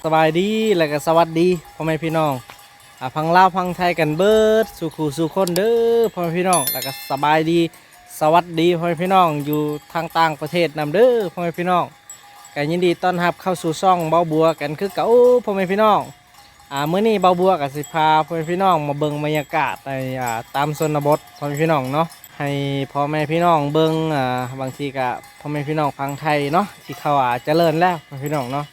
ສະບາຍດີ ແລະກະສະຫວັດດີພໍ່ແມ່ພີ່ນ້ອງ ອາ ຝັ່ງລາວຝັ່ງໄທກັນເບິດສູ່ຄູ່ສູ່ຄົນເດີພໍ່ແມ່ພີ່ນ້ອງ ແລະກະສະບາຍດີ ສະຫວັດດີພໍ່ແມ່ພີ່ນ້ອງຢູ່ທາງຕ່າງປະເທດນຳເດີພໍ່ແມ່ພີ່ນ້ອງ ກະຍິນດີຕ້ອນຮັບເຂົ້າສູ່ຊ່ອງເບົາບົວກັນຄືເກົ່າພໍ່ແມ່ພີ່ນ້ອງ. ອາ ມື້ນີ້ເບົາບົວກະຊິພາພໍ່ແມ່ພີ່ນ້ອງມາເບິ່ງບັນຍາກາດໃນ ອາ ຕາມຊົນນະບົດພໍ່ແມ່ພີ່ນ້ອງເນາະ ໃຫ້ພໍ່ແມ່ພີ່ນ້ອງເບິ່ງ ອາ ບາງທີກະພໍ່ແມ່ພີ່ນ້ອງຝັ່ງໄທເນາະ ທີ່ເຂົາ ອາ ຈະເລີນແລ້ວພໍ່ແມ່ພີ່ນ້ອງເນາະ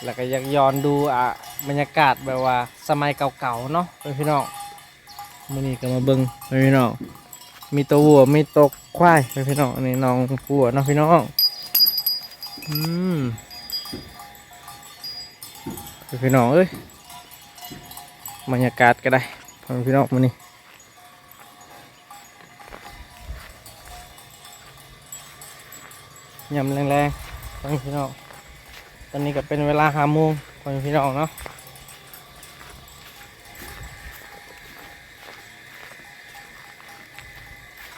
ແລ້ວກະຢາກຍ້ອນດູ ອາ ບັນຍາກາດແບບວ່າສະໄໝເກົ່າໆເນາະພໍ່ແມ່ພີ່ນ້ອງ. ມື້ນີ້ກະມາເບິ່ງພໍ່ແມ່ພີ່ນ້ອງ ມີໂຕວັວ ມີໂຕຄວາຍພໍ່ແມ່ພີ່ນ້ອງ ອັນນີ້ນ້ອງວັວເນາະພີ່ນ້ອງ ອືມ ພີ່ນ້ອງເອີຍ ບັນຍາກາດກະໄດ້ພໍ່ແມ່ພີ່ນ້ອງມື້ນີ້ ຍາມແລງໆ ພໍ່ແມ່ພີ່ນ້ອງ ຕອນນີ້ກະເປັນເວລາຫ້າໂມງພໍ່ແມ່ພີ່ນ້ອງເນາະ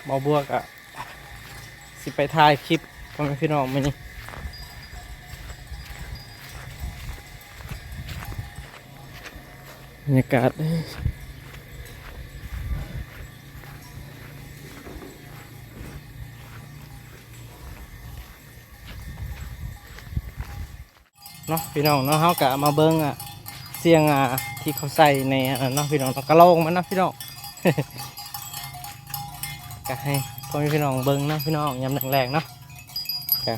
ເບົາບົວກະຊິໄປຖ່າຍຄລິບພໍ່ແມ່ພີ່ນ້ອງມື້ນີ້ ບັນຍາກາດ ເນາະພີ່ນ້ອງເນາະ ເຮົາກະມາເບິ່ງ ອາ ສຽງ ອາ ທີ່ເຂົາໃສ່ໃນອັນນັ້ນເນາະພີ່ນ້ອງເນາະ ກະລອງມັນເນາະພີ່ນ້ອງ ກະໃຫ້ພໍ່ແມ່ພີ່ນ້ອງເບິ່ງເນາະພີ່ນ້ອງ ຍາມແລງໆເນາະ ກະ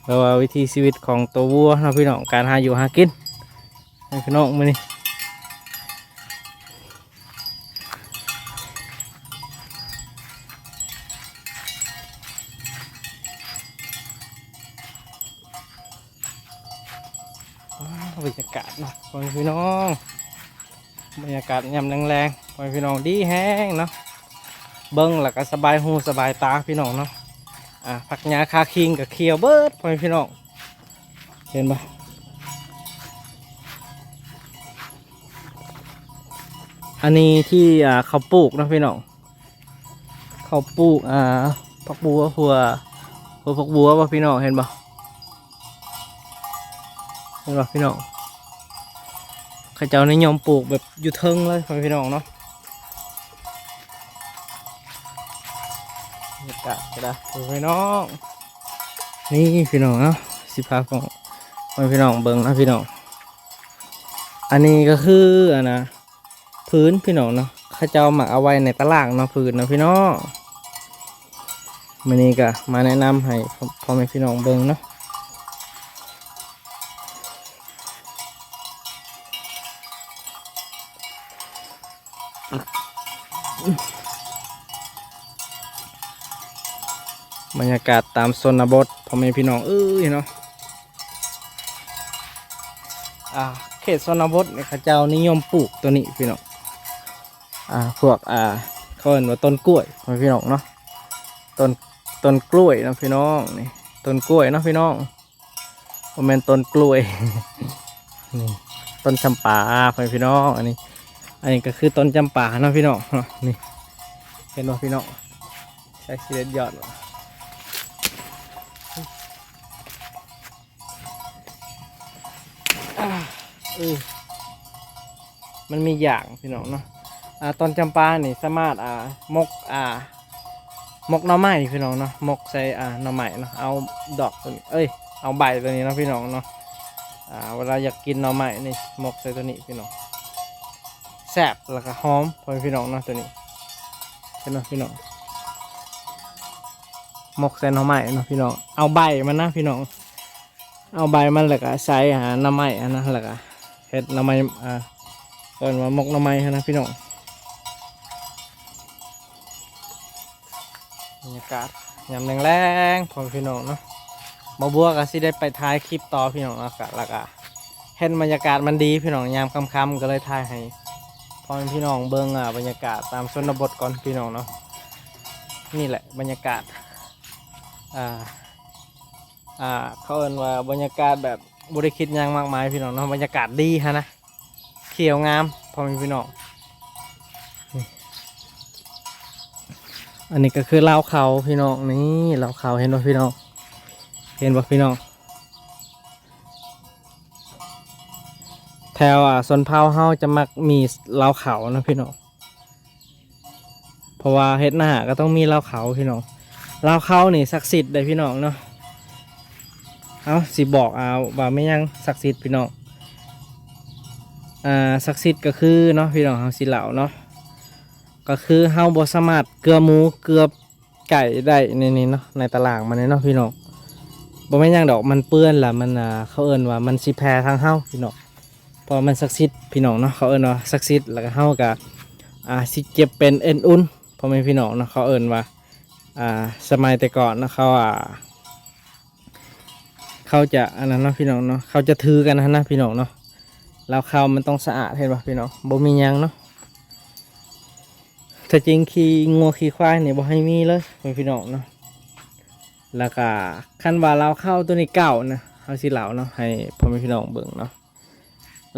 ແບບວ່າວິຖີຊີວິດຂອງໂຕວັວເນາະພີ່ນ້ອງ ການຫາຢູ່ຫາກິນ ໃຫ້ພີ່ນ້ອງມື້ນີ້ ວ້າວ ບັນຍາກາດເນາະ ພໍ່ແມ່ພີ່ນ້ອງ ບັນຍາກາດຍາມແລງໆ ພໍ່ແມ່ພີ່ນ້ອງ ດີແຮງເນາະ ເບິ່ງແລ້ວກະສະບາຍຫູສະບາຍຕາພີ່ນ້ອງເນາະ ອາ ຜັກຫຍ້າຄາຄີງກະຂຽວເບິດ ພໍ່ແມ່ພີ່ນ້ອງ ເຫັນບໍ່ ອັນນີ້ທີ່ ອາ ເຂົາປູກເນາະພີ່ນ້ອງ ເຂົາປູກ ອາ ຜັກບົວ ຫົວ ຫົວຜັກບົວບໍ່ພີ່ນ້ອງ ເຫັນບໍ່ ເຫັນບໍ່ພີ່ນ້ອງ ເຂົາເຈົ້ານິຍົມປູກແບບຢູ່ເທິງເລີຍພໍ່ແມ່ພີ່ນ້ອງເນາະ ບັນຍາກາດກະໄດ້ພີ່ນ້ອງ ນີ້ພີ່ນ້ອງເນາະ ຊິພາພໍ່ແມ່ພີ່ນ້ອງເບິ່ງເນາະພີ່ນ້ອງ ອັນນີ້ກະຄື ອັນນະ ຜືນພີ່ນ້ອງເນາະ ເຂົາເຈົ້າມັກເອົາໄວ້ໃນຕະລ່າງເນາະ ຜືນເນາະພີ່ນ້ອງ ມື້ນີ້ກະມາແນະນຳໃຫ້ພໍ່ແມ່ພີ່ນ້ອງເບິ່ງເນາະ ບັນຍາກາດຕາມຊົນນະບົດ ພໍ່ແມ່ພີ່ນ້ອງເອີຍເນາະ ອາ ເຂດຊົນນະບົດນີ້ເຂົາເຈົ້ານິຍົມປູກໂຕນີ້ພີ່ນ້ອງ ອາ ພວກ ອາ ເຂົາເອີ້ນວ່າຕົ້ນກ້ວຍ ພໍ່ແມ່ພີ່ນ້ອງເນາະ ຕົ້ນ ຕົ້ນກ້ວຍເນາະພີ່ນ້ອງ ນີ້ຕົ້ນກ້ວຍເນາະພີ່ນ້ອງ ບໍ່ແມ່ນຕົ້ນກ້ວຍ ນີ້ຕົ້ນຈຳປາ ພໍ່ແມ່ພີ່ນ້ອງ ອັນນີ້ ອັນນີ້ກະຄືຕົ້ນຈຳປາເນາະພີ່ນ້ອງເນາະ ນີ້ ເຫັນບໍ່ພີ່ນ້ອງ ໃສ່ຊິເດັດຍອດ ອາ ເອີ ມັນມີຢາງພີ່ນ້ອງເນາະ ອາ ຕົ້ນຈຳປານີ້ສາມາດ ອາ ໝົກ ອາ ໝົກໜໍ່ໄມ້ພີ່ນ້ອງເນາະ ໝົກໃສ່ ອາ ໜໍ່ໄມ້ເນາະ ເອົາດອກໂຕນີ້ ເອີຍ ເອົາໃບໂຕນີ້ເນາະພີ່ນ້ອງເນາະ ອາ ເວລາຢາກກິນໜໍ່ໄມ້ນີ້ ໝົກໃສ່ໂຕນີ້ພີ່ນ້ອງ ແຊບ ແລ້ວກະຫອມ ພໍ່ແມ່ພີ່ນ້ອງເນາະ ໂຕນີ້ ເຫັນບໍ່ພີ່ນ້ອງ ໝົກໃສ່ໜໍ່ໄມ້ເນາະພີ່ນ້ອງ ເອົາໃບມັນນະພີ່ນ້ອງ ເອົາໃບມັນແລ້ວກະໃສ່ ອາ ໜໍ່ໄມ້ຫັ້ນນະ ແລ້ວກະເຮັດໜໍ່ໄມ້ ອາ ເອີ້ນວ່າໝົກໜໍ່ໄມ້ຫັ້ນນະພີ່ນ້ອງ ບັນຍາກາດຍາມແລງໆ ພໍ່ແມ່ພີ່ນ້ອງເນາະ ບ່າວບົວກະຊິໄດ້ໄປຖ່າຍຄລິບຕໍ່ພີ່ນ້ອງເນາະ ກະ ແລ້ວກະເຫັນບັນຍາກາດມັນດີພີ່ນ້ອງ ຍາມຄ່ຳໆ ກະເລີຍຖ່າຍໃຫ້ພໍ່ແມ່ພີ່ນ້ອງເບິ່ງ ອາ ບັນຍາກາດຕາມຊົນນະບົດກ່ອນພີ່ນ້ອງເນາະ ນີ້ແຫຼະບັນຍາກາດ ອາ ອ່າ ເຂົາເອີ້ນວ່າບັນຍາກາດແບບບໍ່ໄດ້ຄິດຫຍັງມາກມາຍພີ່ນ້ອງເນາະ ບັນຍາກາດດີຫັ້ນນະ ຂຽວງາມພໍ່ແມ່ພີ່ນ້ອງ ນີ້ ອັນນີ້ກະຄືລາວເຂົາພີ່ນ້ອງ ນີ້ລາວເຂົາ ເຫັນບໍ່ພີ່ນ້ອງ ເຫັນບໍ່ພີ່ນ້ອງ ແຖວ ອ່າ ຊົນເຜົ່າເຮົາຈະມັກມີເລົ້າເຂົ້າເນາະພີ່ນ້ອງ ເພາະວ່າເຮັດນາກໍຕ້ອງມີເລົ້າເຂົ້າພີ່ນ້ອງ. ເລົ້າເຂົ້ານີ້ສັກສິດເດ້ພີ່ນ້ອງເນາະ. ເຮົາຊິບອກເອົາວ່າແມ່ນຫຍັງສັກສິດພີ່ນ້ອງ. ອ່າ ສັກສິດກໍຄືເນາະພີ່ນ້ອງ ເຮົາຊິເລົ່າເນາະ ກໍຄືເຮົາບໍ່ສາມາດເກືອໝູເກືອໄກ່ໄດ້ໃນນີ້ເນາະ ໃນຕະຫຼາງມັນນີ້ເນາະພີ່ນ້ອງ. ບໍ່ແມ່ນຫຍັງດອກ ມັນເປື້ອນລະ ມັນ ອ່າ ເຂົາເອີ້ນວ່າມັນຊິແຜ່ທາງເຮົາພີ່ນ້ອງ ເພາະວ່າມັນສັກສິດພີ່ນ້ອງເນາະ ເຂົາເອີ້ນວ່າສັກສິດ. ແລ້ວກໍເຮົາກໍ ອ່າ ຊິເຈັບເປັນເອັນອຸ່ນ ພໍ່ແມ່ພີ່ນ້ອງເນາະ ເຂົາເອີ້ນວ່າ ອ່າ ສະໄໝແຕ່ກ່ອນເນາະ ເຂົາ ອ່າ ເຂົາຈະອັນນັ້ນເນາະພີ່ນ້ອງເນາະ ເຂົາຈະຖືກັນຫັ້ນນະພີ່ນ້ອງເນາະ. ເລົ້າເຂົ້າມັນຕ້ອງສະອາດ ເຫັນບໍ່ພີ່ນ້ອງ ບໍ່ມີຫຍັງເນາະ. ແທ້ຈິງຂີ້ງົວຂີ້ຄວາຍນີ້ບໍ່ໃຫ້ມີເລີຍ ພໍ່ແມ່ພີ່ນ້ອງເນາະ. ແລ້ວກະຄັນວ່າເລົ້າເຂົ້າໂຕນີ້ເກົ່ານະ ເຮົາຊິເລົ່າເນາະ ໃຫ້ພໍ່ແມ່ພີ່ນ້ອງເບິ່ງເນາະ.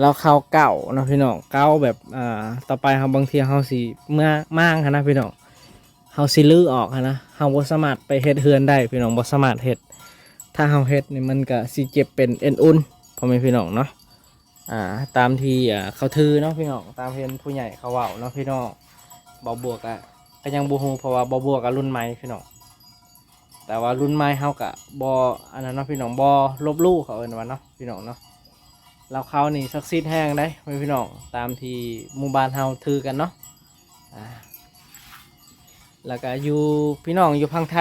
ເລົ້າເຂົ້າເກົ່າເນາະພີ່ນ້ອງ ເກົ່າແບບ ອ່າ ຕໍ່ໄປເຮົາ ບາງເທື່ອເຮົາຊິເມືອມ້າງຫັ້ນນະພີ່ນ້ອງ ເຮົາຊິຮື້ອອກຫັ້ນນະ ເຮົາບໍ່ສາມາດໄປເຮັດເຮືອນໄດ້ພີ່ນ້ອງ ບໍ່ສາມາດເຮັດ. ຖ້າເຮົາເຮັດນີ້ມັນກະຊິເຈັບເປັນເອັນອຸ່ນ ພໍ່ແມ່ພີ່ນ້ອງເນາະ. ອ່າ ຕາມທີ່ ອ່າ ເຂົາຖືເນາະພີ່ນ້ອງ ຕາມເຫັນຜູ້ໃຫຍ່ເຂົາເວົ້າເນາະພີ່ນ້ອງ. ບ່າວບົວກະ ກະຍັງບໍ່ຮູ້ ເພາະວ່າບ່າວບົວກະລຸ້ນໃໝ່ພີ່ນ້ອງ ແຕ່ວ່າລຸ້ນໃໝ່ເຮົາກະບໍ່ອັນນັ້ນເນາະພີ່ນ້ອງ ບໍ່ລົບຫຼູ່ ເຂົາເອີ້ນວ່າເນາະພີ່ນ້ອງເນາະ. ເລົ້າເຂົ້ານີ້ສັກສິດແຮງເດ້ ພໍ່ແມ່ພີ່ນ້ອງ ຕາມທີ່ໝູ່ບ້ານເຮົາຖືກັນເນາະ. ອ່າ ແລ້ວກະຢູ່ ພີ່ນ້ອງຢູ່ຝັ່ງໄທ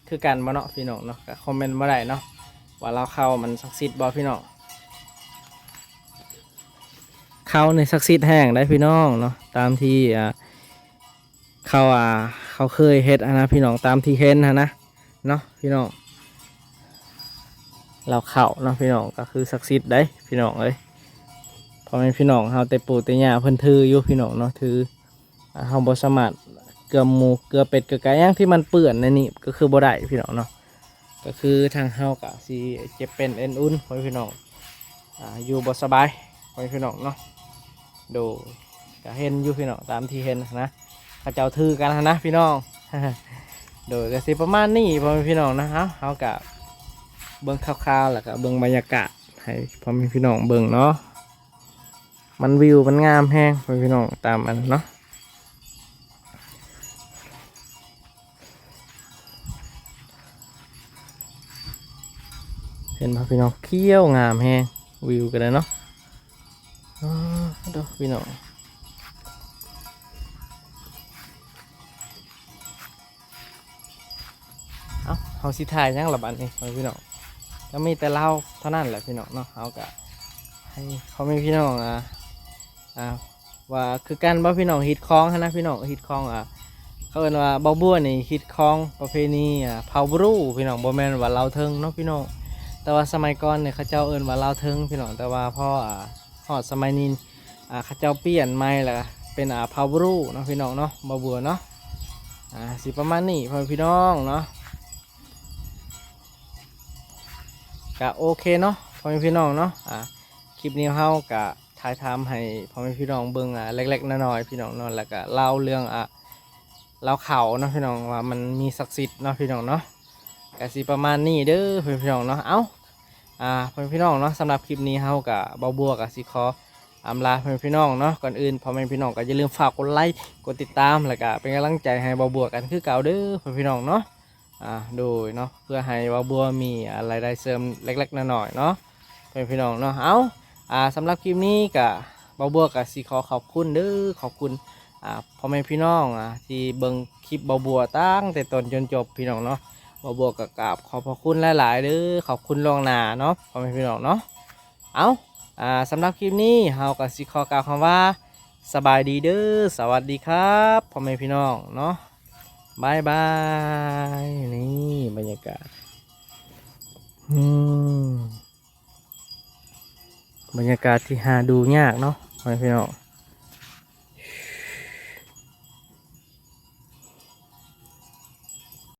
ຄືກັນບໍ່ເນາະພີ່ນ້ອງເນາະ ກະຄອມເມັນມາໄດ້ເນາະ ວ່າເລົ້າເຂົ້າມັນສັກສິດບໍ່ພີ່ນ້ອງ. ເຂົ້ານີ້ສັກສິດແຮງໄດ໋ພີ່ນ້ອງເນາະ ຕາມທີ່ ອ່າ ເຂົາ ອ່າ ເຂົາເຄີຍເຮັດຫັ້ນນະພີ່ນ້ອງ ຕາມທີ່ເຫັນຫັ້ນນະເນາະພີ່ນ້ອງ. ເລົ້າເຂົ້າເນາະພີ່ນ້ອງ ກໍຄືສັກສິດໄດ໋ພີ່ນ້ອງເອີຍ. ພໍ່ແມ່ພີ່ນ້ອງເຮົາແຕ່ປູ່ແຕ່ຍ່າເພິ່ນຖືຢູ່ພີ່ນ້ອງເນາະ ຖື ອ່າ ເຮົາບໍ່ສາມາດເກືອໝູເກືອເປັດເກືອໄກ່ຫຍັງທີ່ມັນເປື້ອນໃນນີ້ ກໍຄືບໍ່ໄດ້ພີ່ນ້ອງເນາະ. ກໍຄືທາງເຮົາກະຊິເຈັບເປັນເອັນອຸ່ນ ພໍ່ແມ່ພີ່ນ້ອງ ອ່າ ຢູ່ບໍ່ສະບາຍ ພໍ່ແມ່ພີ່ນ້ອງເນາະ. ໂດຍ ກະເຫັນຢູ່ພີ່ນ້ອງ ຕາມທີ່ເຫັນນະ ເຂົາເຈົ້າຖືກັນຫັ້ນນະພີ່ນ້ອງ. ໂດຍ ກະຊິປະມານນີ້ ພໍ່ແມ່ພີ່ນ້ອງນະ. ເຮົາ ເຮົາກະເບິ່ງຄາວໆ ແລ້ວກະເບິ່ງບັນຍາກາດໃຫ້ພໍ່ແມ່ພີ່ນ້ອງເບິ່ງເນາະ. ມັນ ວິວມັນງາມແຮງ ພໍ່ແມ່ພີ່ນ້ອງ ຕາມອັນເນາະ. ເຫັນບໍ່ພີ່ນ້ອງ ຂຽວງາມແຮງ ວິວກໍໄດ້ເນາະ. ອໍ ໂທ້ ພີ່ນ້ອງ ເອົ້າ ເຮົາຊິຖ່າຍຫຍັງລະບັດນີ້ ພໍ່ແມ່ພີ່ນ້ອງ ກໍມີແຕ່ລາວເທົ່ານັ້ນແຫຼະພີ່ນ້ອງເນາະ. ເຮົາກໍໃຫ້ພໍ່ແມ່ພີ່ນ້ອງ ອ່າ ອ່າ ວ່າຄືກັນບໍ່ພີ່ນ້ອງ ຮີດຄອງຫັ້ນນະພີ່ນ້ອງ ຮີດຄອງ ອ່າ ເຂົາເອີ້ນວ່າ ບ່າວບົວນີ້ຮີດຄອງປະເພນີ ອ່າ ເຜົ່າບຣູພີ່ນ້ອງ ບໍ່ແມ່ນວ່າລາວເທິງເນາະພີ່ນ້ອງ. ແຕ່ວ່າສະໄໝກ່ອນນີ້ເຂົາເຈົ້າເອີ້ນວ່າລາວເທິງພີ່ນ້ອງ ແຕ່ວ່າພໍ ອ່າ ຮອດສະໄໝນີ້ ອ່າ ເຂົາເຈົ້າປ່ຽນໃໝ່ແລ້ວເປັນ ອ່າ ເຜົ່າບຣູເນາະພີ່ນ້ອງເນາະ ບ່າວບົວເນາະ. ອ່າ ຊິປະມານນີ້ພໍ່ແມ່ພີ່ນ້ອງເນາະ ກະໂອເຄເນາະ ພໍ່ແມ່ພີ່ນ້ອງເນາະ. ອ່າ ຄລິບນີ້ເຮົາກະຖ່າຍທຳໃຫ້ພໍ່ແມ່ພີ່ນ້ອງເບິ່ງ ອ່າ ເລັກໆນ້ອຍໆ ພີ່ນ້ອງເນາະ ແລ້ວກະເລົ່າເລື່ອງ ອ່າ ເລົ່າເຂົ້າເນາະພີ່ນ້ອງ ວ່າມັນມີສັກສິດເນາະພີ່ນ້ອງເນາະ. ກະຊິປະມານນີ້ເດີພໍ່ແມ່ພີ່ນ້ອງເນາະ. ເອົ້າ ອ່າ ພໍ່ແມ່ພີ່ນ້ອງເນາະ ສຳລັບຄລິບນີ້ເຮົາກະ ບ່າວບົວກະຊິຂໍອຳລາພໍ່ແມ່ພີ່ນ້ອງເນາະ. ກ່ອນອື່ນພໍ່ແມ່ພີ່ນ້ອງກໍຢ່າລືມຝາກກົດໄລ ກົດຕິດຕາມ ແລ້ວກະເປັນກຳລັງໃຈໃຫ້ບ່າວບົວກັນຄືເກົ່າເດີພໍ່ແມ່ພີ່ນ້ອງເນາະ. ອ່າ ໂດຍເນາະ ເພື່ອໃຫ້ບ່າວບົວມີ ອ່າ ລາຍໄດ້ເສີມເລັກໆນ້ອຍໆເນາະ ພໍ່ແມ່ພີ່ນ້ອງເນາະ. ເອົ້າ ອ່າ ສຳລັບຄລິບນີ້ກະ ບ່າວບົວກະຊິຂໍຂອບຄຸນເດີ ຂອບຄຸນ ອ່າ ພໍ່ແມ່ພີ່ນ້ອງ ອ່າ ທີ່ເບິ່ງຄລິບບ່າວບົວຕັ້ງແຕ່ຕົ້ນຈົນຈົບ ພີ່ນ້ອງເນາະ. ບ່າວບົວກະກາບຂອບພະຄຸນຫຼາຍໆເດີ ຂອບຄຸນລ່ວງໜ້າເນາະ ພໍ່ແມ່ພີ່ນ້ອງເນາະ. ເອົ້າ ອ່າ ສຳລັບຄລິບນີ້ເຮົາກໍຊິຂໍກ່າວຄຳວ່າ ສະບາຍດີເດີ ສະຫວັດດີຄັບ ພໍ່ແມ່ພີ່ນ້ອງເນາະ ບາຍບາຍ. ນີ້ບັນຍາກາດ ອືມ ບັນຍາກາດທີ່ຫາດູຍາກເນາະ ພໍ່ແມ່ພີ່ນ້ອງ.